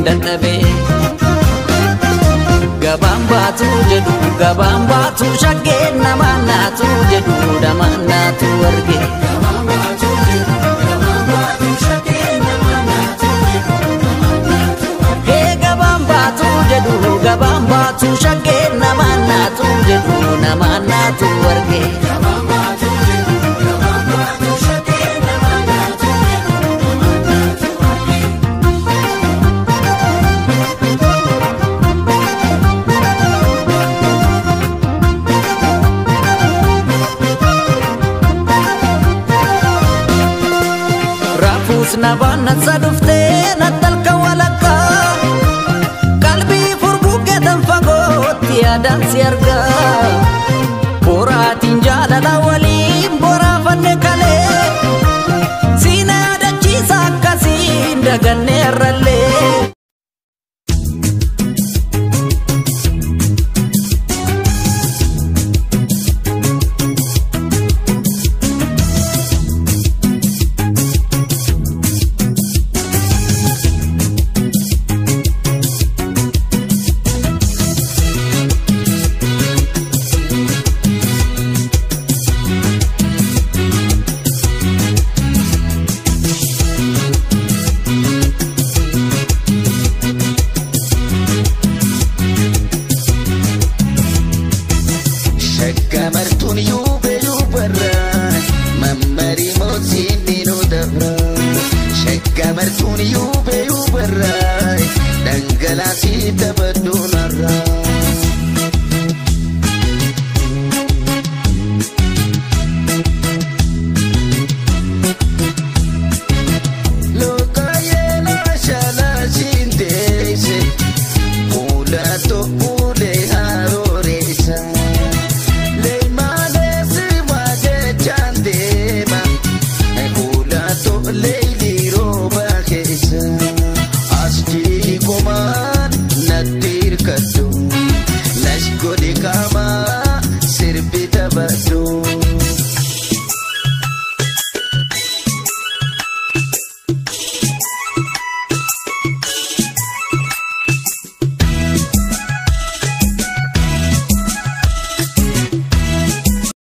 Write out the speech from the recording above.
Dadhabee. Gabaan baatu jedhu, gabaan baatu shaggeen namaan naatu jedhu, namaan naatu arge. Hee, gabaan baatu jedhu, gabaan baatu shaggeen namaan naatu jedhu, namaan naatu arge. Raafuus nabaan nasa dhuftee nattalka walakkaa, qalbii furguggeetan fagootti yaadaan si argaa. Boraatiin jaalala waliin boraafanne kalee, siin yaadachiisa akkasiin dagannee har'allee. Shakkamartuun yuubee yuubarra mammarii mootiin ni nu dabra. Shakkamartuun yuubee yuubarra dhangalaasii.